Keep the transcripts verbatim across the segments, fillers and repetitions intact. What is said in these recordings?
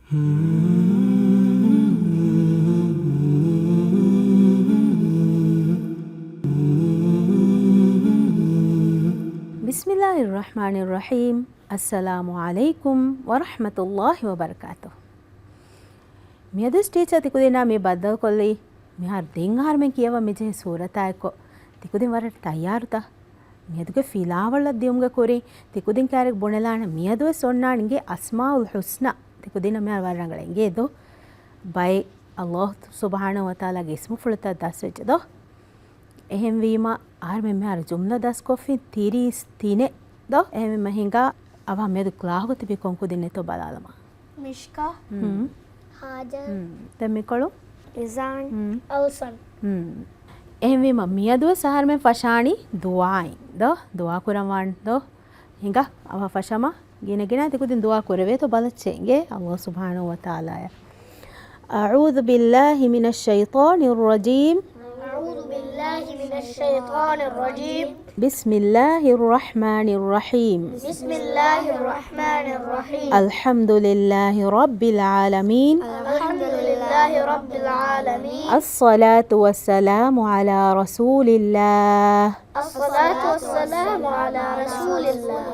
ބިސްމިއްލާހިއްރަޙްމާނިއްރަޙީމް. އައްސަލާމު ޢަލައިކުމް ވަރަޙްމަތުﷲި ވަބަރަކާތުހު. މިއަދުވެސް ޓީޗަރ ތިކުދިންނާ މި ބައްދަލުކޮށްލީ، މިހާރު ދެން އަހަރުމެން ކިޔަވަން މިޖެހޭ ސޫރަތާއެއްކޮށް، ތިކުދިން ވަރަށް ތައްޔާރުތަ؟ މިއަދުގެ ފިލާވަޅަށް ދިޔުމުގެ ކުރިން ތިކުދިން ކައިރި ބުނެލާނެ. މިއަދުވެސް އޮންނާނެ އިނގޭ އަސްމާއުލް ޙުސްނާ. ތިކުދިންނަށް މިހާރު ވަރަށް ރަނގަޅަށް އެނގޭ ދޯ؟ ބައެއް ﷲ ސުބްޙާނަހޫ ވަތަޢާލާގެ އިސްމުފުޅުތައް ދަސްވެއްޖެ ދޯ؟ އެހެންވީމަ، އަހަރުމެން މިހާރު ޖުމްލަ ދަސްކޮށްފިން ތިރީސް ތިނެއް ދޯ؟ އެހެންވީމަ ހިނގާ އަވަހަށް މިއަދު ކްލާހުގަ ތިބި ކޮން ކުދިންނެއްތޯ ބަލާލަމާ. މިޝްކާ، ހުން. ހާޖަރް، ހުން. ދެން މިކޮޅު؟ އިޒާން، ހުން. އަލްސަން. ހުން. އެހެންވީމަ، މިއަދުވެސް އަހަރުމެން ފަށާނީ ދުޢާއިން ދޯ؟ ދުޢާ ކުރަން ވާން ދޯ؟ ހިނގާ އަވަހަށް ފަށަމާ. ގިނަ ގިނަ ތިކުދިން ދުޢާ ކުރެވޭތޯ ބަލައްޗޭ އިނގޭ. ﷲ ސުބްޙާނަހޫ ވަތަޢާލާއަށް. أعوذ بالله من الشيطان الرجيم. أعوذ بالله من الشيطان الرجيم. بسم الله الرحمن الرحيم. بسم الله الرحمن الرحيم. الحمد لله رب العالمين. الحمد لله رب العالمين. الصلاة والسلام على رسول الله. الصلاة والسلام على رسول الله.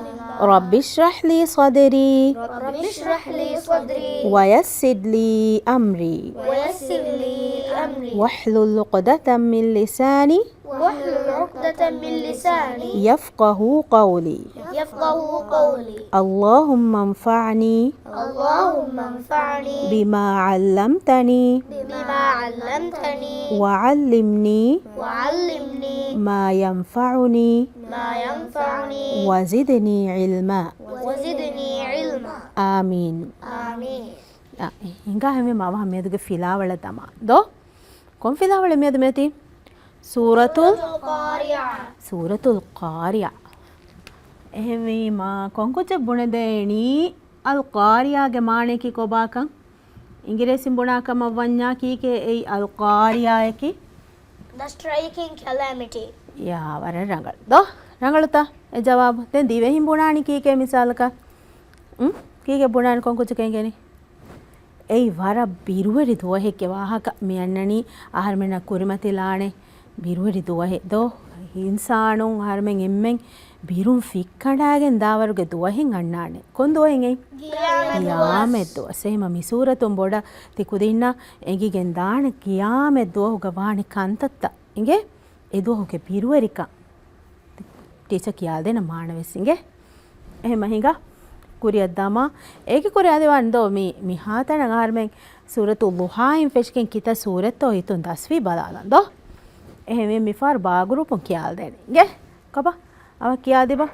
رب اشرح لي صدري. رب اشرح لي صدري. ويسر لي أمري. ويسر لي أمري. واحلل عقدة من لساني. واحلل عقدة من لساني. يفقه قولي. يفقه قولي. اللهم انفعني. اللهم انفعني. بما علمتني. بما علمتني. وعلمني. وعلمني. ما ينفعني. ما ينفعني. وزدني علما. وزدني علما. آمين. آمين. އާ، ހިނގާ އެހެންވީމަ އަވަހަށް މިއަދުގެ ފިލާވަޅަށް ދަމާ ދޯ؟ ކޮން ފިލާވަޅެއް މިއަދު މިއޮތީ؟ ސޫރަތުލް، ސޫރަތުލް ޤާރިޢާ. ސޫރަތުލް ޤާރިޢާ. އެހެންވީމަ، ކޮންކުއްޖެއް ބުނެދޭނީ އަލް ޤާރިޢާގެ މާނަޔަކީ ކޮބާކަން؟ އިނގިރޭސިން ބުނާ ކަމަށް ވަންޏާ ކީކޭ އެއީ އަލް ޤާރިޢާއަކީ؟ The striking calamity. ޔާ، ވަރަށް ރަނގަޅު. ދޯ؟ ރަނގަޅުތަ އެ ޖަވާބު؟ ދެން ދިވެހިން ބުނާނީ ކީކޭ މިސާލަކަށް؟ އުން؟ ކީކޭ ބުނާނީ ކޮންކުއްޖަކަށް އިނގޭނީ؟ އެއީ ވަރަށް ބިރުވެރި ދުވަހެއްގެ ވާހަކަ. މި އަންނަނީ އަހަރުމެންނަށް ކުރިމަތިލާނެ ބިރުވެރި ދުވަހެއް ދޯ؟ އިންސާނުން އަހަރުމެން އެންމެން ބިރުން ފިއްކަނޑާގެން ދާވަރުގެ ދުވަހެއް އަންނާނެ. ކޮން ދުވަހެއް އެއީ؟ ޤިޔާމަތް ދުވަސް. ޤިޔާމަތް ދުވަސް. އެހެންމަ މި ސޫރަތުން ބޮޑަށް ތި ކުދިންނަށް އެނގިގެން ދާނެ ޤިޔާމަތް ދުވަހުގަ ވާނެ ކަންތައްތައް. އިނގޭ؟ އެ ދުވަހުގެ ބިރުވެރިކަން. ޓީޗަރ ކިޔާދޭނަ މާނަ ވެސް އިނގޭ. އެހެންމަ ހިނގާ ކުރިއަށް ދަމާ. އޭގެ ކުރި އަދި ވާން ދޯ މި، މިހާތަނަށް އަހަރުމެން ސޫރަތު ޟުޙާއިން ފެށިގެން ކިތައް ސޫރަތްތޯ ހިތުން ދަސްވީ ބަލާލަން ދޯ. އެހެންވެ މިފަހަރު ބާގުރޫޕުން ކިޔާލަދޭނެ އިނގޭ. ކޮބާ؟ އަވަ ކިޔާދިބަ.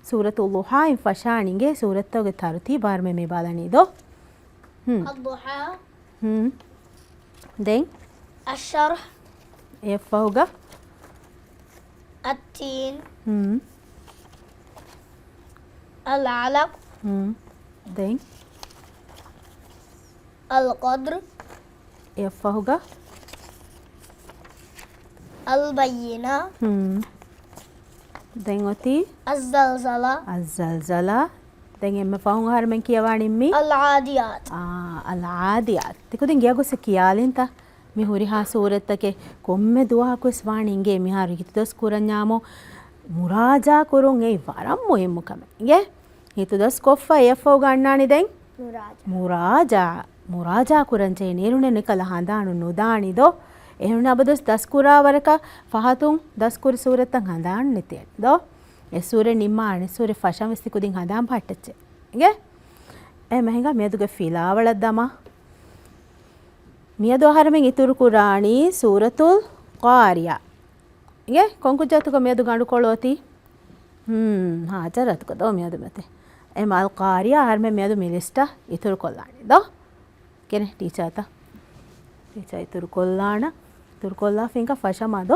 ސޫރަތު ޟުޙާއިން ފަށާން އިނގޭ ސޫރަތްތޯގެ ތަރުތީބު އަހަރުމެން މި ބަލަނީ ދޯ. ހުން. އައްޟުޙާ. ހުން. ދެން؟ އައްޝަރްޙް. އެއަށްފަހުގަ؟ އައްތީން. ހުން. އަލްޢަލަޤް. ހުން. ދެން؟ އަލްޤަދްރު. އެއަށްފަހުގަ؟ އަލްބައްޔިނާ. ހުން. ދެން އޮތީ؟ އައްޒަލްޒަލާ. އައްޒަލްޒަލާ. ދެން އެންމެ ފަހުން އަހަރުމެން ކިޔަވާނީ މި؟ އަލްޢާދިޔާތް. އާ، އަލްޢާދިޔާތް. ތިކުދިން ގިޔަގޮސް ކިޔާލިންތަ؟ މި ހުރިހާ ސޫރަތްތަކެއް ކޮންމެ ދުވަހަކުވެސް ވާނީ އިނގޭ މިހާރު ހިތުދަސް ކުރަންޏާމު މުރާޖާ ކުރުން އެއީ ވަރަށް މުހިއްމު ކަމެއް. އިނގޭ؟ ހިތުދަސް ކޮށްފަ އެއަށްފަހުގަ އަންނާނީ ދެން؟ މުރާޖާ. މުރާޖާ. މުރާޖާ ކުރަން ޖެހޭ ނޭރުނެއް ނެކަލަ ހަނދާނު ނުދާނީ ދޯ؟ އެހެން އަބަދުވެސް ދަސްކުރާ ވަރަކަށް ފަހަތުން ދަސްކުރި ސޫރަތްތައް ހަނދާނު ނެތިއެއް ދޯ؟ އެ ސޫރަތް ނިންމާ އަނެއް ސޫރަތް ފަށަން ވެސް ތިކުދިން ހަނދާން ބަހައްޓައްޗޭ. އިނގޭ؟ އެހެންމަ ހިނގާ މިއަދުގެ ފިލާވަޅަށް ދަމާ. މިއަދު އަހަރެމެން އިތުރު ކުރާނީ ސޫރަތުލް ޤާރިޢާ. އިނގޭ؟ ކޮންކުއްޖާތަކަށް މިއަދު ގަނޑުކޮޅު އޮތީ؟ ހުން، ހާޖަރަތުކަ ދޯ މިއަދު މެތެ. އެމް އަލް ޤާރިޢާ އަހަރެމެން މިއަދު މި ލިސްޓަށް އިތުރު ކޮށްލާނީ ދޯ؟ ކެނެ ޓީޗާތަ؟ ޓީޗާ އިތުރު ކޮށްލާނަ. އިތުރު ކޮށްލާފިންކަ ފަށަމާ ދޯ؟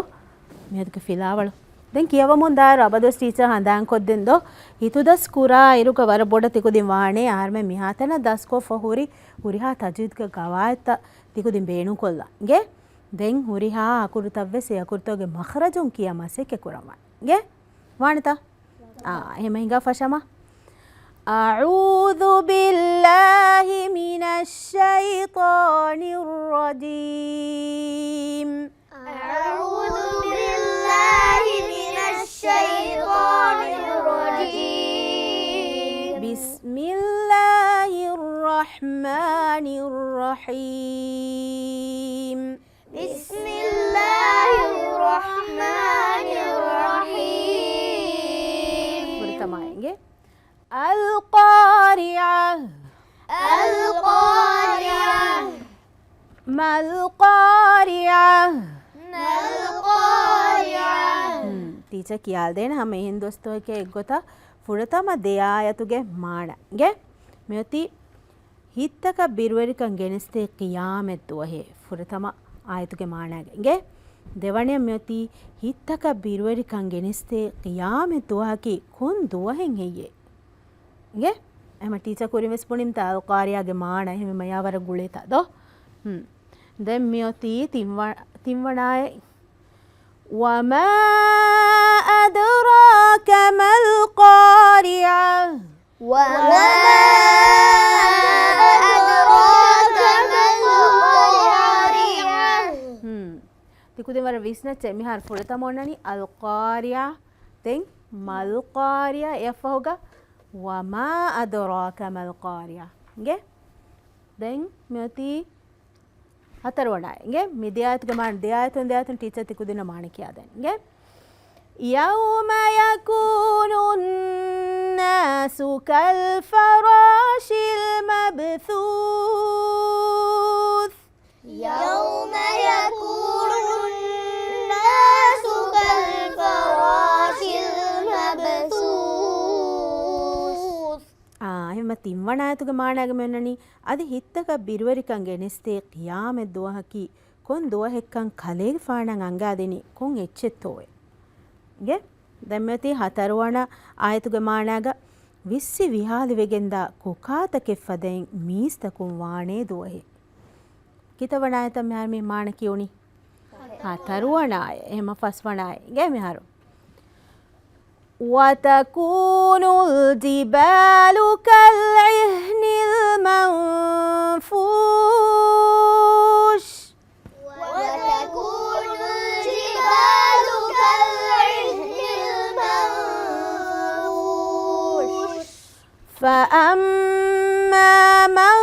މިއަދުގެ ފިލާވަޅު. ދެން ކިޔަވަމުން ދާއިރު އަބަދުވެސް ޓީޗާ ހަނދާންކޮށްދެން ދޯ؟ ހިތުދަސް ކުރާ އިރުގަ ވަރަށް ބޮޑަށް ތިކުދިން ވާނޭ އަހަރެމެން މިހާތަނަށް ދަސްކޮށްފަ ހުރި ހުރިހާ ތަޖްވީދުގެ ގަވާއިދުތައް ތިކުދިން ބޭނުންކޮށްލާ. އިނގޭ؟ ދެން ހުރިހާ އަކުރުތައްވެސް އެ އަކުރުތަކުގެ މަޚްރަޖުން ކިޔާ މަސައްކަތް ކުރަންވާނެ. އިނގޭ؟ ވާނެތަ؟ އާ، އެހެންމަ ހިނގާ ފަށަމާ. أعوذ بالله من الرجيم. أعوذ بالله من الشيطان الرجيم. بسم الله الرحمن الرحيم. بسم الله الرحمن الرحيم. ފުރަތަމަ އިނގޭ. القارعة. القارعة. ما القارعة؟ ما القارعة؟ ޓީޗަރ ކިޔާލަދޭނެ ހަމަ އެހެން ދުވަސްތަކެއް އެއްގޮތަށް ފުރަތަމަ ދެ އާޔަތުގެ މާނަ. އިނގޭ؟ މިއޮތީ ހިތްތަކަށް ބިރުވެރިކަން ގެނެސްދޭ ޤިޔާމަތް ދުވަހޭ. ފުރަތަމަ އާޔަތުގެ މާނައިގަ އިނގޭ. ދެވަނަޔަށް މިއޮތީ ހިތްތަކަށް ބިރުވެރިކަން ގެނެސްދޭ ޤިޔާމަތް ދުވަހަކީ ކޮން ދުވަހެއް ހެއްޔޭ؟ އިނގޭ؟ އެހެމަ ޓީޗަރ ކުރިން ވެސް ބުނިމްތާ އަލްޤާރިޢާގެ މާނަ އެހެމަ މަޔާ ވަރަށް ގުޅޭތާ ދޯ؟ ހުން. ދެން މިއޮތީ ތިންވަ-، ތިންވަނަ އާޔަތް. وما أدراك ما القارعة. وما أدراك ما القارعة. ހުން. ތިކުދިން ވަރަށް ވިސްނައްޗޭ މިހާރު ފުރަތަމަ އޮންނަނީ އަލްޤާރިޢާ، ދެން މަލްޤާރިޢާ، އެއަށްފަހުގަ وما أدراك ما القارعة. އިނގޭ؟ ދެން މިއޮތީ ހަތަރުވަނަ އާޔަތް. އިނގޭ؟ މި ދެ އާޔަތުގެ މާނަ، ދެ އާޔަތުން ދެ އާޔަތުން ޓީޗަރ ތިކުދިންނަށް މާނަ ކިޔާދޭން. އިނގޭ؟ يوم يكون الناس كالفراش المبثوث. يوم يكون الناس كالفراش المبثوث. އާ، އެހެމަ ތިންވަނަ އާޔަތުގެ މާނައިގަ މިއޮންނަނީ، އަދި ހިތްތަކަށް ބިރުވެރިކަން ގެނެސްދޭ ޤިޔާމަތް ދުވަހަކީ ކޮން ދުވަހެއްކަން ކަލޭގެފާނަށް އަންގާދިނީ ކޮން އެއްޗެއްތޯއޭ؟ އިނގޭ؟ ދެން މިއޮތީ ހަތަރުވަނަ އާޔަތުގެ މާނައިގަ ވިއްސި ވިހާލިވެގެންދާ ކޮކާތަކެއް ފަދައިން މީސްތަކުން ވާނޭ ދުވަހެއް. ކިތައްވަނަ އާޔަތަށް މިހާރު މި މާނަ ކިޔުނީ؟ ހަތަރުވަނަ އާޔަތް. އެހެމަ ފަސްވަނަ އާޔަތް. އިނގޭ މިހާރު. وتكون الجبال كالعهن المنفوش. وتكون الجبال كالعهن المنفوش. فأما من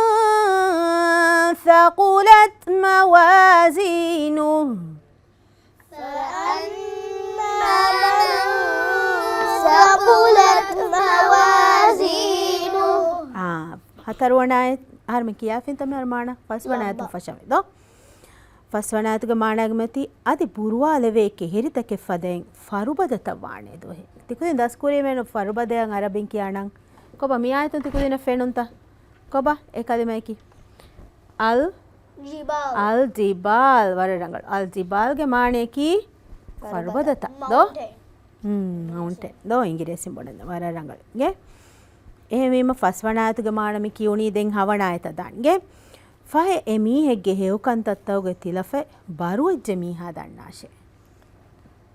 ثقلت موازينه. فأما من ثقلت موازينه. އާ، ހަތަރުވަނަ އާޔަތް އަހަރުމެން ކިޔާފިންތަ މިހާރު މާނަ؟ ފަސްވަނަ އާޔަތުން ފަށަމެ ދޯ؟ ފަސްވަނަ އާޔަތުގެ މާނައިގަ މިއޮތީ އަދި ބުރުވާލެވޭ ކެހެރިތަކެއް ފަދައިން ފަރުބަދަތައް ވާނޭ ދުވަހެއް. ތިކުދިން ދަސްކުރީމެއްނު ފަރުބަދަޔަށް އަރަބިން ކިޔާނަން. ކޮބާ މި އާޔަތުން ތިކުދިންނަށް ފެނުންތަ؟ ކޮބާ އެ ކަލިމަޔަކީ؟ އަލް ޖިބާލް. އަލް ޖިބާލް. ވަރަށް ރަނގަޅު. އަލް ޖިބާލްގެ މާނަޔަކީ ފަރުބަދަތައް ދޯ؟ މައުންޓެން. ހުން، މައުންޓެން ދޯ އިނގިރޭސިން ބުނަން. ވަރަށް ރަނގަޅު. އިނގޭ؟ އެހެންވީމަ ފަސްވަނަ އާޔަތުގެ މާނަ މި ކިޔުނީ ދެން ހަވަނަ އާޔަތަށް ދާން. އިނގޭ؟ ފަހެ އެމީހެއްގެ ހެޔޮކަންތައްތަކުގެ ތިލަފަތް ބަރުވެއްޖެ މީހާ ދަންނާށޭ.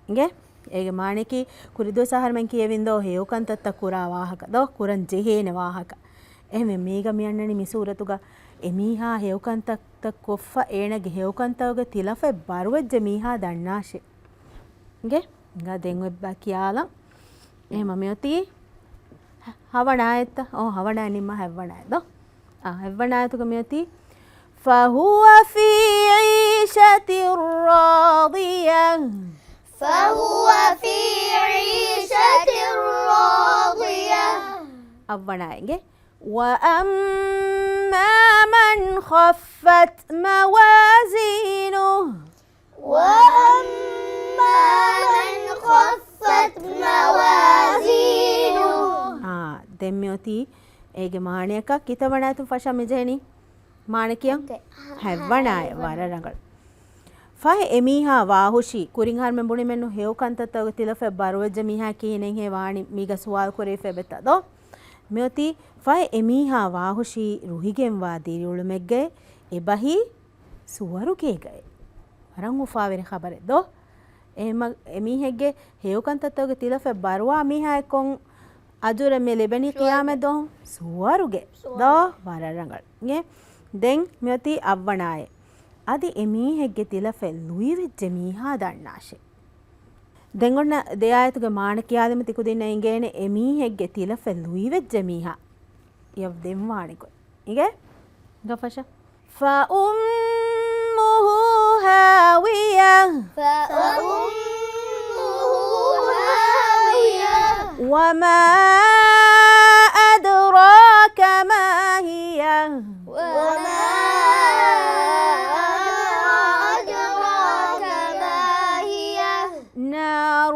އިނގޭ؟ އޭގެ މާނައަކީ ކުރިދުވަސް އަހަރުމެން ކިޔެވިން ދޯ ހެޔޮކަންތައްތައް ކުރާ ވާހަކަ ދޯ ކުރަން ޖެހޭނެ ވާހަކަ. އެހެންވެ މީގަ މިއަންނަނީ މި ސޫރަތުގަ އެމީހާ ހެޔޮކަންތައްތައް ކޮށްފަ އޭނަގެ ހެޔޮކަންތަކުގެ ތިލަފަތް ބަރުވެއްޖެ މީހާ ދަންނާށޭ. އިނގޭ؟ އިނގާ ދެން އޮތްބާ ކިޔާލަން. އެހެމަ މިއޮތީ ހަވަނަ އާޔަތްތަ؟ އޯ، ހަވަނަ ނިންމާ ހަތްވަނަ އާޔަތް ދޯ؟ އާ، ހަތްވަނަ އާޔަތުގަ މިއޮތީ، فهو في عيشة راضية. فهو في عيشة راضية. އަށްވަނަ އިނގޭ. وأما من خفت موازينه. وأما من خفت موازينه. އާ، ދެން މިއޮތީ އޭގެ މާނަޔަކަށް ކިތައްވަނަ އާޔަތުން ފަށަން މިޖެހެނީ؟ މާނަ ކިޔަން؟ ހަތްވަނަ އާޔަތް. ވަރަށް ރަނގަޅު. ފަހެ އެމީހާ ވާހުށީ، ކުރިން އަހަރުމެން ބުނިމެއްނު ހެޔޮކަންތައްތަކުގެ ތިލަފަތް ބަރުވެއްޖެ މީހާ ކިހިނެއްހޭ ވާނީ މީގަ ސުވާލު ކުރެވިފަ އެބަތަ ދޯ؟ މިއޮތީ ފަހެ އެމީހާ ވާހުށީ ރުހިގެންވާ ދިރިއުޅުމެއްގައި އެބަހީ ސުވަރުގޭގައި. ވަރަށް އުފާވެރި ޚަބަރެއް ދޯ؟ އެހެމަ-، އެމީހެއްގެ ހެޔޮކަންތައްތަކުގެ ތިލަފަތް ބަރުވާ މީހާއަށް ކޮން އަޖުރެއް މި ލިބެނީ ސުވަރުގެ. ޤިޔާމަތް ދުވަހު؟ ސުވަރުގެ. ސުވަރުގެ. ދޯ؟ ވަރަށް ރަނގަޅު. އިނގޭ؟ ދެން މިއޮތީ އަށްވަނަ އާޔަތް. އަދި އެ މީހެއްގެ ތިލަފަތް ލުއިވެއްޖެ މީހާ ދަންނާށޭ. ދެން އޮންނަ ދެ އާޔަތުގެ މާނަ ކިޔާލީމަ ތިކުދިންނަށް އެނގޭނެ އެ މީހެއްގެ ތިލަފަތް ލުއިވެއްޖެ މީހާ އެޔަށް ދެން ވާނެ ގޮތް. އިނގޭ؟ ގަފަށަ. فأمه هاوية. فأمه هاوية. وما أدراك ما هي. وما أدراك ما هي. نار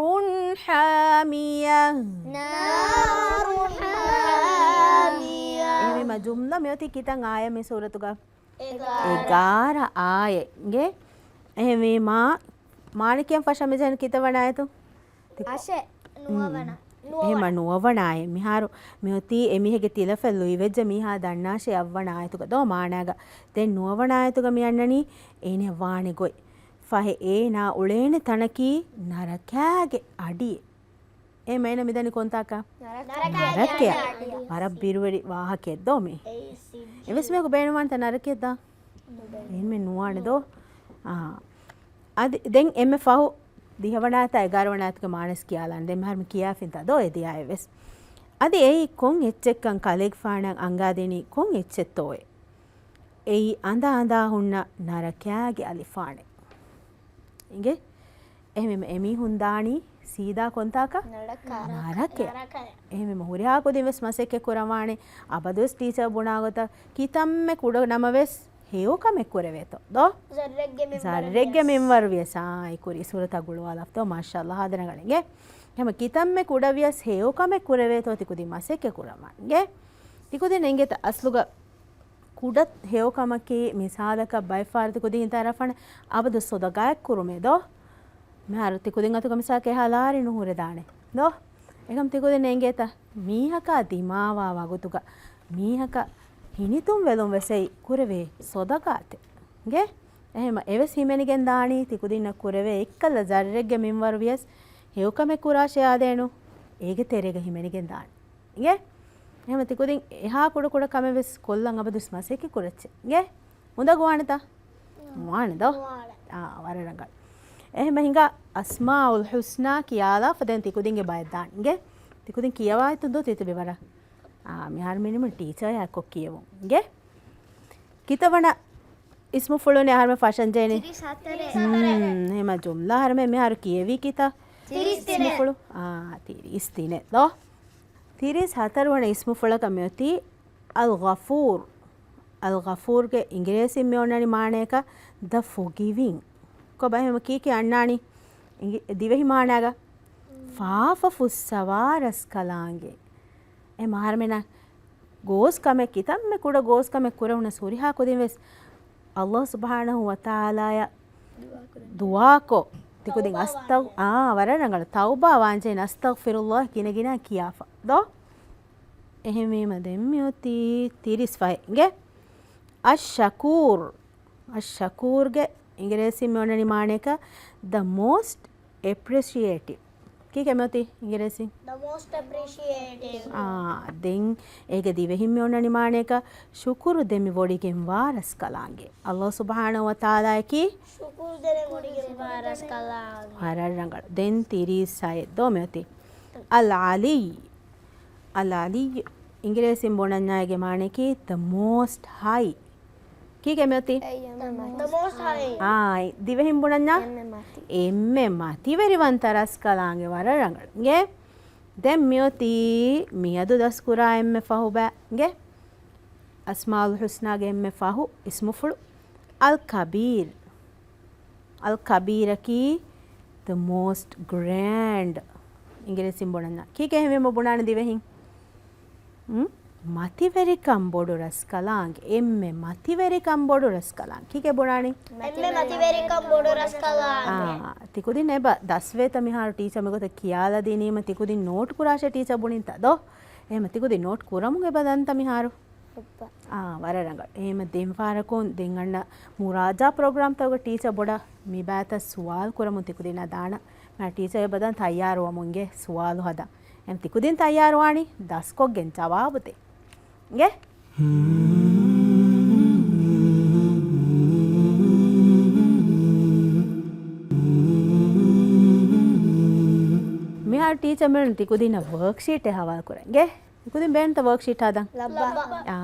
حامية. نار حامية. އެހެންވީމަ ޖުމްލަ މިއޮތީ ކިތައް އާޔަތް މި ސޫރަތުގަ؟ އެގާރަ. އެގާރަ އާޔަތް. އިނގޭ؟ އެހެންވީމަ މާނަ ކިޔަން ފަށަން މިޖެހެނީ ކިތައް ވަނަ އާޔަތު؟ އަށެއް. ނުވަވަނަ. ނުވަވަނަ. އެހެންވީމަ ނުވަވަނަ އާޔަތް. މިހާރު މިއޮތީ އެ މީހެއްގެ ތިލަފަތް ލުއިވެއްޖެ މީހާ ދަންނާށޭ އަށްވަނަ އާޔަތުގަ ދޯ މާނާގަ. ދެން ނުވަވަނަ އާޔަތުގަ މި އަންނަނީ އޭނަ ވާނެ ގޮތް. ފަހެ އޭނާ އުޅޭނެ ތަނަކީ ނަރަކާގެ އަޑިއެއް. އެ މޭނަ މިދަނީ ކޮންތާކަށް؟ ނަރަކަ. ނަރަކަ. ވަރަށް ބިރުވެރި ވާހަކައެއް ދޯ މީ. އެވެސް މީހަކު ބޭނުންވާނެތަ ނަރަކައަށް ދާ؟ އެހެންމެ ނުވާނެ ދޯ. އާ. އަދި ދެން އެންމެ ފަހު ދިހަވަނަ އާޔަތާ އެގާރަ ވަނަ އާޔަތުގެ މާނަސް ކިޔާލާނެ. ދެން މިހާރު މި ކިޔާފިންތާ ދޯ އެ ދެ އާޔަތް ވެސް. އަދި އެއީ ކޮން އެއްޗެއްކަން ކަލޭގެފާނަށް އަންގާދިނީ ކޮން އެއްޗެއްތޯއޭ؟ އެއީ އަނދަ އަނދާ ހުންނަ ނަރަކާގެ އަލިފާނެއް. އިނގޭ؟ އެހެންވީމަ އެމީހުން ދާނީ ސީދާ ކޮންތާކަށް؟ ނަރަކަ. ނަރަކަޔަށް. ނަރަކަޔަށް. އެހެންވީމަ ހުރިހާ ކުދިން ވެސް މަސައްކަތް ކުރަން ވާނެ. އަބަދުވެސް ޓީޗަރ ބުނާ ގޮތަށް ކިތަންމެ ކުޑަ ނަމަވެސް ހެޔޮކަމެއް ކުރެވޭތޯ ދޯ؟ ޒައްރެއްގެ މިންވަރު ޒައްރެއްގެ ވިޔަސް. މިންވަރު ވިޔަސް. އާ، އެ ކުރީ ސޫރަތާ ގުޅުވާލާފަ ދޯ. މާޝާﷲ ހާދަ ރަނގަޅު. އިނގޭ؟ ހަމަ ކިތަންމެ ކުޑަ ވިޔަސް ހެޔޮކަމެއް ކުރެވޭތޯ ތިކުދިން މަސައްކަތް ކުރަން ވާނެ. އިނގޭ؟ ތިކުދިން އިނގޭތަ އަސްލުގަ ކުޑަ ހެޔޮކަމަކީ މިސާލަކަށް ބައެއް ފަހަރު ތިކުދިން ހިތަށް އަރާފާނެ އަބަދު ސޮދަގާތް ކުރުމޭ ދޯ؟ މިހާރު ތިކުދިން އަތުގަ މިސާލަކަށް އެހާ ލާރި ނުހުރެދާނެ ދޯ؟ އެކަމް ތިކުދިން އެނގޭތަ މީހަކާ ދިމާވާ ވަގުތުގަ މީހަކަށް ހިނިތުންވެލުން ވެސް އެއީ ކުރެވޭ ސޮދަގާތެއް. އިނގޭ؟ އެހެންވީމަ އެވެސް ހިމެނިގެން ދާނީ ތިކުދިންނަށް ކުރެވޭ އެއްކަލަ ޒައްރެއްގެ މިންވަރު ވިޔަސް ހެޔޮކަމެއް ކުރާށޭ އާދޭނު އޭގެ ތެރޭގަ ހިމެނިގެން ދާނީ. އިނގޭ؟ އެހެންވީމަ ތިކުދިން އެހާ ކުޑަކުޑަ ކަމެއް ވެސް ކޮށްލަން އަބަދުވެސް މަސައްކަތް ކުރައްޗޭ. އިނގޭ؟ އުނދަގޫވާނެތަ؟ ނުވާނެ ދޯ؟ ނުވާނެ. އާ، ވަރަށް ރަނގަޅު. އެހެންވީމަ ހިނގާ އަސްމާއުލް ޙުސްނާ ކިޔާލާފަ ދެން ތިކުދިންގެ ބައެއް ދާން. އިނގޭ؟ ތިކުދިން ކިޔަވާ އޮތްތޯ ދޯ ތިތިބި ވަރަށް. އާ، މިހާރު މިނިމުން ޓީޗަރ އެއްކޮށް ކިޔެވުން. އިނގޭ؟ ކިތައް ވަނަ އިސްމުފުޅުން އަހަރުމެން ފަށަން ޖެހެނީ؟ ތިރީސް ހަތަރެއް. ހުން، އެހެންވީމަ ޖުމްލަ އަހަރުމެން މިހާރު ކިޔެވީ ކިތައް؟ ތިރީސް ތިނެއް. އިސްމުފުޅު. އާ، ތިރީސް ތިނެއް ދޯ. ތިރީސް ހަތަރު ވަނަ އިސްމުފުޅަކަށް މިއޮތީ އަލް ޣަފޫރު. އަލް ޣަފޫރުގެ އިނގިރޭސިން މި އޮންނަނީ މާނަޔަކަށް ދަ ފޮގިވިން. ކޮބާ އެހެންވީމަ ކީކޭ އަންނާނީ؟ އިނގި-، ދިވެހި މާނާގަ ފާފަ ފުއްސަވާ ރަސްކަލާނގެ. އެ އަހަރުމެންނަށް ގޯސް ކަމެއް، ކިތަންމެ ކުޑަ ގޯސް ކަމެއް ކުރެވުނަސް ހުރިހާ ކުދިން ވެސް އަލްލާހު ސުބްޙާނަހު ވަތަޢާލާއަށް ދުޢާކުރަން. ދުޢާކޮށް، ތިކުދިން ތައުބާ އަސްތަގް-، ވާންޖެހޭ. އާ، ވަރަށް ރަނގަޅު. ތައުބާ ވާންޖެހޭ، އަސްތަޣްފިރުﷲ ގިނަ ގިނަ ކިޔާފަ ދޯ؟ އެހެންވީމަ ދެން މިއޮތީ ތިރީސް ފަހެއް. އިނގޭ؟ އައްޝަކޫރު. އައްޝަކޫރުގެ އިނގިރޭސިން މި އޮންނަނީ މާނަޔަކަށް the most appreciative. ކީކޭ މިއޮތީ އިނގިރޭސިން؟ The most appreciative. އާ، ދެން އޭގެ ދިވެހިން މި އޮންނަނީ މާނަޔަކަށް ޝުކުރު ދެމިވޮޑިގެންވާ ރަސްކަލާނގެ. އަލްލާހު ސުބްޙާނަހު ވަތަޢާލާއަކީ ޝުކުރު ދެމިވޮޑިގެންވާ ރަސްކަލާނގެ. ވަރަށް ރަނގަޅު. ދެން ތިރީސް ހައެއް ދޯ މިއޮތީ. އަލް ޢަލިއްޔު. އަލް ޢަލިއްޔު އިނގިރޭސިން ބުނަންޏާ އޭގެ މާނަޔަކީ the most high. ކީކޭ މިއޮތީ؟ އެއީ އެންމެ މަތި. The most high. އާ، ދިވެހިން ބުނަންޏާ؟ އެންމެ މަތި. އެންމެ މަތިވެރިވަންތަ ރަސްކަލާނގެ. ވަރަށް ރަނގަޅު. އިނގޭ؟ ދެން މިއޮތީ މިއަދު ދަސްކުރާ އެންމެ ފަހު ބައި. އިނގޭ؟ އަސްމާއުލް ޙުސްނާގެ އެންމެ ފަހު އިސްމުފުޅު އަލް ކަބީރު. އަލް ކަބީރަކީ the most grand. އިނގިރޭސިން ބުނަންޏާ. ކީކޭ އެހެންވީމަ ބުނާނެ ދިވެހިން؟ އުން؟ މަތިވެރިކަން ބޮޑު ރަސްކަލާނގެ. އެންމެ މަތިވެރިކަން ބޮޑު ރަސްކަލާނގެ. ކީކޭ ބުނާނީ؟ އެންމެ މަތިވެރިކަން ބޮޑު ރަސްކަލާނގެ. އާ، ތިކުދިން އެބަ ދަސްވޭތަ މިހާރު ޓީޗަރ މިގޮތަށް ކިޔާލަދިނީމަ ތިކުދިން ނޯޓް ކުރާށޭ ޓީޗަރ ބުނިންތަ ދޯ؟ އެހެމަ ތިކުދިން ނޯޓް ކުރަމުން އެބަ ދަންތަ މިހާރު؟ އާ، ވަރަށް ރަނގަޅު. އެހެމަ ދެން ފަހަރަކުން ދެން އަންނަ މުރާޖާ ޕްރޮގްރާމްތަކުގަ ޓީޗަރ ބޮޑަށް މި ބައިތައް ސުވާލު ކުރަމުން ތިކުދިންނާ ދާނަ. މާ ޓީޗަރ އެބަ ދަން ތައްޔާރުވަމުން އިނގޭ ސުވާލު ހަދަން. އެހެމަ ތިކުދިން ތައްޔާރުވާނީ ދަސްކޮށްގެން ޖަވާބު ދޭން. އިނގޭ؟ ޓީޗަރ މިއުޅެނީ ތިކުދިންނަށް ވޯކްޝީޓެއް ހަވާލު ކުރަން އިނގޭ. ތިކުދިން ބޭނުންތަ ވޯކްޝީޓް ހަދަން؟ ލައްބަ. އާ،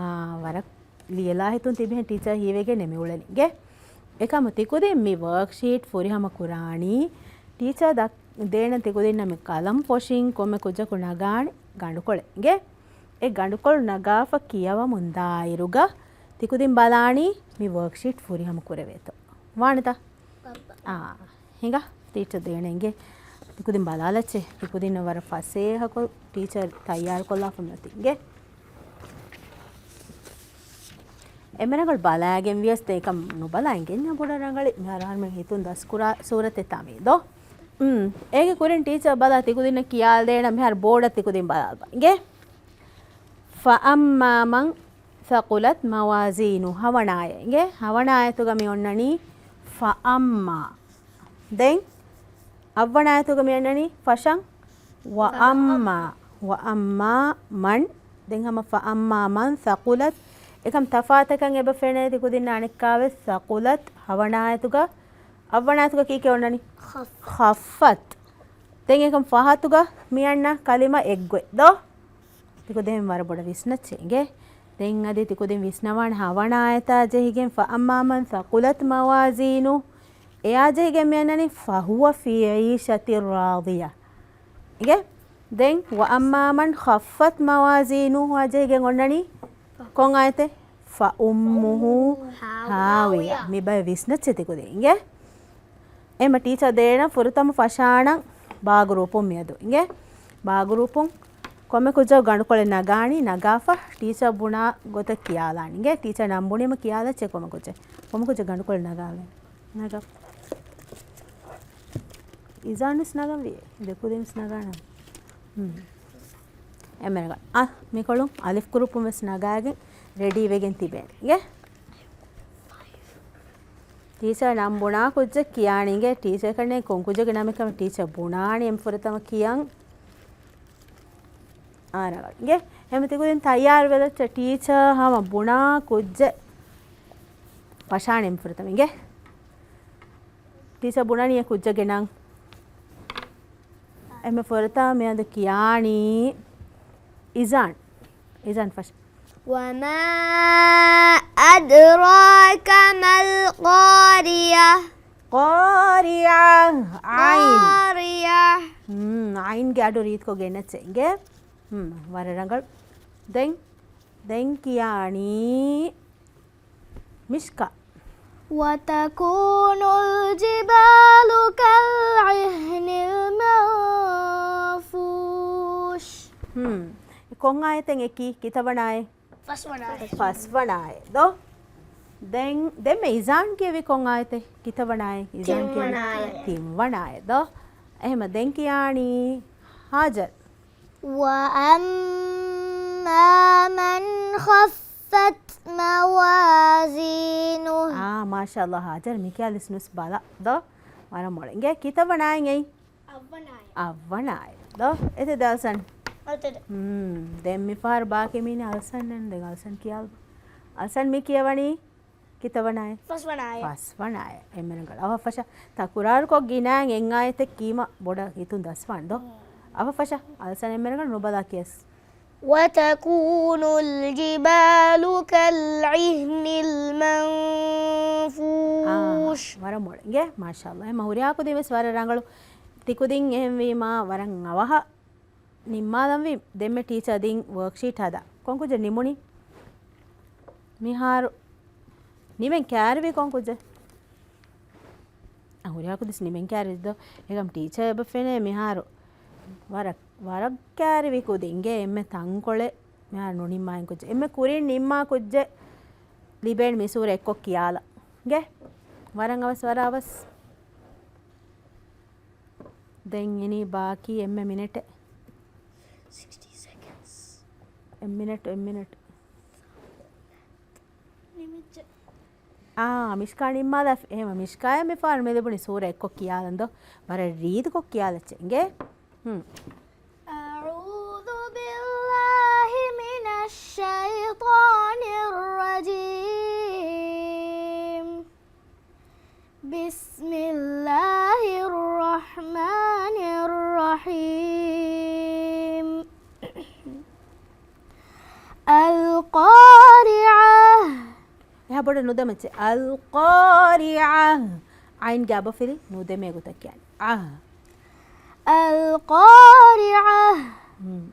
ވަރަށް ލިޔެލާ ހިތުން ތިބިހެން ޓީޗަރ ހީވެގެން މި އުޅެނީ އިނގޭ. އެކަމު ތިކުދިން މި ވޯކްޝީޓް ފުރިހަމަ ކުރާނީ ޓީޗަރ ދަ-، ދޭނަން ތިކުދިންނަށް މި ޤަލަމް ފޮށިން ކޮންމެ ކުއްޖަކު ނަގާނެ ގަނޑުކޮޅެއް އިނގޭ. އެ ގަނޑުކޮޅު ނަގާފަ ކިޔަވަމުން ދާއިރުގަ ތިކުދިން ބަލާނީ މި ވޯކްޝީޓް ފުރިހަމަ ކުރެވޭތޯ. ވާނެތަ؟ އާ، ހިނގާ. ޓީޗަރ ދޭނެ އިނގޭ. ތިކުދިން ބަލާލައްޗޭ. ތިކުދިންނަށް ވަރަށް ފަސޭހަކޮށް ޓީޗަރ ތައްޔާރުކޮށްލާފަ މިއޮތީ އިނގޭ. އެންމެ ރަނގަޅު ބަލާގެން ވިޔަސް އެކަމް ނުބަލާ އިނގެންޏާ ބޮޑަށް ރަނގަޅި. މިހާރު އަހަރުމެން ހިތުން ދަސްކުރާ ސޫރަތެއް ތާ މީ ދޯ. އުން. އޭގެ ކުރިން ޓީޗަރ ބަލާ ތިކުދިންނަށް ކިޔާލަދޭނަން މިހާރު ބޯޑަށް ތިކުދިން ބަލާލަބަ އިނގޭ. ފައައްމާ މަން ޘަޤުލަތް މަވާޒީނު. ހަވަނަ އާޔަތް އިނގޭ. ހަވަނަ އާޔަތުގަ މި އޮންނަނީ ފައައްމާ. ދެން އަށްވަނަ އާޔަތުގަ މި އޮންނަނީ ފަށަން ވައައްމާ. ވައައްމާ މަން. ދެން ހަމަ ފައައްމާ މަން ޘަޤުލަތް. އެކަމް ތަފާތަކަށް އެބަ ފެނޭ ތިކުދިންނަށް އަނެއްކާވެސް. ޘަޤުލަތް ހަވަނަ އާޔަތުގަ، އަށްވަނަ އާޔަތުގަ ކީކޭ އޮންނަނީ؟ ޚައްފަތް. ޚައްފަތް. ދެން އެކަމް ފަހަތުގަ މި އަންނަ ކަލިމަ އެއްގޮތް ދޯ؟ ތިކުދިން ވަރަށް ބޮޑަށް ވިސްނައްޗޭ އިނގޭ. ދެން އަދި ތިކުދިން ވިސްނަވާނެ ހަވަނަ އާޔަތާ ޖެހިގެން ފައައްމާ މަން ޘަޤުލަތް މަވާޒީނު. އެއާ ޖެހިގެން މި އަންނަނީ ފަހުވަ ފީ ޢީޝަތިން ރާޟިޔަ. އިނގޭ؟ ދެން ވައައްމާ މަން ޚައްފަތް މަވާޒީނުހު އާ ޖެހިގެން އޮންނަނީ ކޮން އާޔަތެއް؟ ފައުއްމުހު ހާވިޔަ. ހާވިޔަ. މި ބައެއް ވިސްނައްޗޭ ތިކުދިން އިނގޭ. އެހެމަ ޓީޗަރ ދޭނަން ފުރަތަމަ ފަށާނަން ބާގްރޫޕުން މިއަދު އިނގޭ. ބާގްރޫޕުން ކޮންމެ ކުއްޖަކު ގަނޑުކޮޅެއް ނަގާނީ، ނަގާފަ ޓީޗަރ ބުނާ ގޮތަށް ކިޔާލާނީ އިނގޭ. ޓީޗަރ ނަން ބުނީމަ ކިޔާލައްޗޭ ކޮންމެ ކުއްޖެއް. ކޮންމެ ކުއްޖެއް ގަނޑުކޮޅެއް ނަގާލަން. ނަގާ. އިޒާންވެސް ނަގަންވީ. ދެކުދިންވެސް ނަގާނަން. ހުން. އެންމެ ރަނގަޅު. އަ، މިކޮޅުން އަލިފް ގްރޫޕުން ވެސް ނަގާގެން ރެޑީ ވެގެން ތިބޭނެ. އިނގޭ؟ ޓީޗަރ ނަން ބުނާ ކުއްޖެއް ކިޔާނީ. އިނގޭ؟ ޓީޗަރ ކަންނޭ ކޮން ކުއްޖެއްގެ ނަމެއް ކަމަށް ޓީޗަރ ބުނާނީ އެންމެ ފުރަތަމަ ކިޔަން. އާ، ރަނގަޅު. އިނގޭ؟ އެހެމަ ތިކުދިން ތައްޔާރު ވެލައްޗޭ ޓީޗަރ ހަމަ ބުނާ ކުއްޖެއް ފަށާނެ އެންމެ ފުރަތަމަ. އިނގޭ؟ ޓީޗަރ ބުނަނީ އެ ކުއްޖެއްގެ ނަން. އެންމެ ފުރަތަމަ މިއަދު ކިޔާނީ އިޒާން. އިޒާން ފަށަ. وما أدراك ما القارية. ޤާރިޢަ. ޢައިން. ޤާރިޢަ. ހުން، ޢައިންގެ އަޑު ރީތިކޮށް ގެންނައްޗޭ އިނގޭ. ހުން، ވަރަށް ރަނގަޅު. ދެން، ދެން ކިޔާނީ މިޝްކާ. وتكون الجبال كالعهن المنفوش. ހުން. ކޮން އާޔަތެއް އެކީ؟ ކިތައްވަނަ އާޔަތް؟ ފަސްވަނަ އާޔަތް. ފަސްވަނަ އާޔަތް ދޯ؟ ދެން، ދެންމެ އިޒާން ކިޔެވީ ކޮން އާޔަތެއް؟ ކިތައްވަނަ އާޔަތް؟ އިޒާން ކިޔެވީ ތިންވަނަ އާޔަތް. ތިންވަނަ އާޔަތް ދޯ؟ އެހެމަ ދެން ކިޔާނީ ހާޖަރް. وأما من خفت موازينه. އާ، މާޝާﷲ ހާޖަރް މިކިޔާލި ސްނުސް ބަލަ ދޯ؟ ވަރަށް މޮޅެ. އިނގޭ ކިތައްވަނަ އާޔަތް އެއީ؟ އަށްވަނަ އާޔަތް. އަށްވަނަ އާޔަތް ދޯ؟ އެތެ ދާސަން. އަތެ. ހުން، ދެން މި ފަހަރު ބާކީ މީނީ އަލްސަން ނެން. ދެން އަލްސަން ކިޔާލު. އަލްސަން މި ކިޔަވަނީ؟ ކިތައްވަނަ އާޔަތް؟ ފަސްވަނަ އާޔަތް. ފަސްވަނަ އާޔަތް. އެންމެ ރަނގަޅު. އަވަށް ފަށަ. ތަކުރާރުކޮށް ގިނައިން އެއް އާޔަތެއް ކީމަ ބޮޑަށް ހިތުން ދަސްވާން ދޯ؟ އަވަށް ފަށަ. އަލްސަން އެންމެ ރަނގަޅު ނުބަލާ ކިޔަސް. وتكون الجبال كالعهن އާ، المنفوش. ވަރަށް މޮޅެ. އިނގޭ؟ މާޝާﷲ. އެހެމަ ހުރިހާ ކުދިން ވެސް ވަރަށް ރަނގަޅު. ތިކުދިން އެހެންވީމާ ވަރަށް އަވަހަށް ނިންމާލަންވީ. ދެންމެ ޓީޗަރ ދިން ވޯކްޝީޓް ހަދާ. ކޮން ކުއްޖެއް ނިމުނީ؟ މިހާރު ނިމެން ކައިރިވީ ކޮން ކުއްޖެއް؟ އަ، ހުރިހާ ކުދިން ވެސް ނިމެން ކައިރިވި ދޯ؟ އެކަމް ޓީޗަރ އެބަ ފެނޭ މިހާރު ވަރަށް، ވަރަށް ކައިރިވި ކުދިން. އިނގޭ އެންމެ ތަންކޮޅެއް މިހާރު ނުނިންމާ އިން ކުއްޖެއް. އެންމެ ކުރިން ނިންމާ ކުއްޖެއް ލިބޭނެ މި ސޫރަ އެއްކޮށް ކިޔާލަން. އިނގޭ؟ ވަރަށް އަވަސް، ވަރަށް އަވަސް. ދެން އިނީ ބާކީ އެންމެ މިނެޓެއް. ސިކްސްޓީ ސެކަންޑްސް. އެއް މިނެޓް، އެއް މިނެޓް. ނިމިއްޖެ. އާ، މިޝްކާ ނިންމާލާފި. އެހެމަ މިޝްކާޔަށް މި ފަހަރު މި ލިބުނީ ސޫރަ އެއްކޮށް ކިޔާލަން ދޯ؟ ވަރަށް ރީތިކޮށް ކިޔާލައްޗޭ. އިނގޭ؟ ހުން. أعوذ بالله من الشيطان الرجيم. بسم الله الرحمن الرحيم. އެހާ ބޮޑަށް ނުދަމައްޗެ. القارعة. ޢައިންގެ އަބަފިލި ނުދެމޭ ގޮތަށް ކިޔާނެ. އަ. القارعة. މް.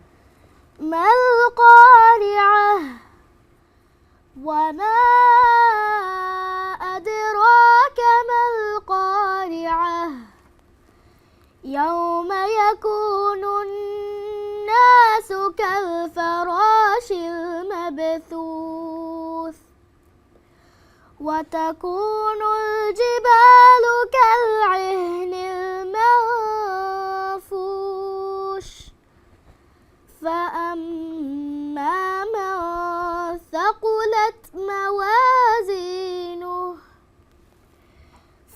ما القارعة؟ وما أدراك ما القارعة؟ يوم يكون الناس كالفراش المبثوث. وتكون الجبال كالعهن المنفوش. فأما من ثقلت موازينه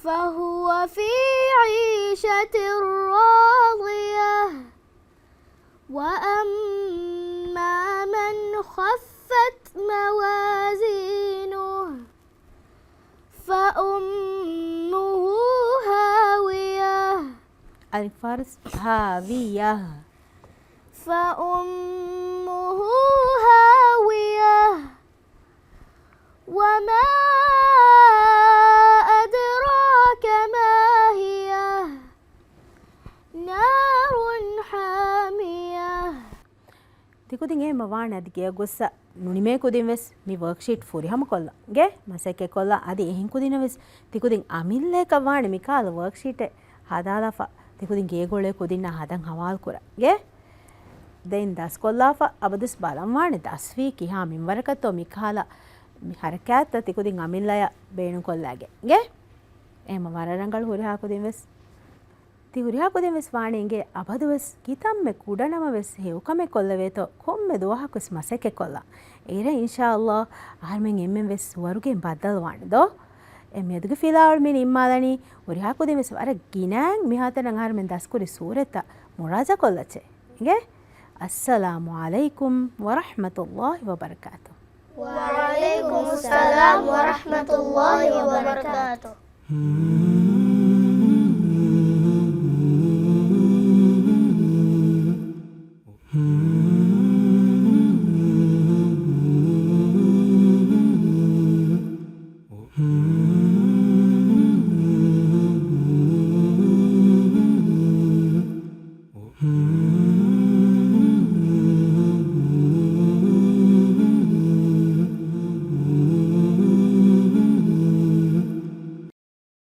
فهو في عيشة راضية. وأما من خفت موازينه فأمه هاوية. އަނެއް ފާރިސް، هاوية. فأمه هاوية. وما أدراك ما هي. نار حامية. ތިކުދިން އެހެންމަ ވާނެ އަދި ގެޔަށް ގޮއްސަ ނުނިމޭ ކުދިން ވެސް މި ވޯކްޝީޓް ފުރިހަމަ ކޮށްލަން. ގެ މަސައްކަތް ކޮށްލަން އަދި އެހެން ކުދިންނަށް ވެސް ތިކުދިން އަމިއްލައަކަށް ވާނެ މިކަހަލަ ވޯކްޝީޓެއް ހަދާލާފަ ތިކުދިން ގޭގޮޅޭ ކުދިންނާ ހަދަން ހަވާލު ކުރަން. ގެ ދެން ދަސްކޮށްލާފަ އަބަދުސް ބަލަން ވާނެ ދަސްވީ ކިހާ މިންވަރަކަށްތޯ މިކަހަލަ މި ހަރަކާތްތައް ތިކުދިން އަމިއްލަޔަށް ބޭނުންކޮށްލާގެން. ގެ އެހެންމަ ވަރަށް ރަނގަޅު ހުރިހާ ކުދިން ވެސް. ތި ހުރިހާ ކުދިން ވެސް ވާނެ އިނގޭ އަބަދުވެސް ކިތަންމެ ކުޑަނަމަވެސް ހެޔޮކަމެއް ކޮށްލެވޭތޯ ކޮންމެ ދުވަހަކުވެސް މަސައްކަތްކޮށްލާ. އޭރަށް އިންޝާﷲ އަހަރުމެން އެންމެން ވެސް ސުވަރުގެއިން ބައްދަލުވާނެ ދޯ؟ އެ މިއަދުގެ ފިލާވަޅު މި ނިންމާލަނީ. ހުރިހާ ކުދިން ވެސް ވަރަށް ގިނައިން މިހާތަނަށް އަހަރުމެން ދަސްކުރި ސޫރަތްތައް މުރާޖާ ކޮށްލައްޗޭ. އިނގޭ؟ السلام عليكم ورحمة الله وبركاته. وعليكم السلام ورحمة الله وبركاته.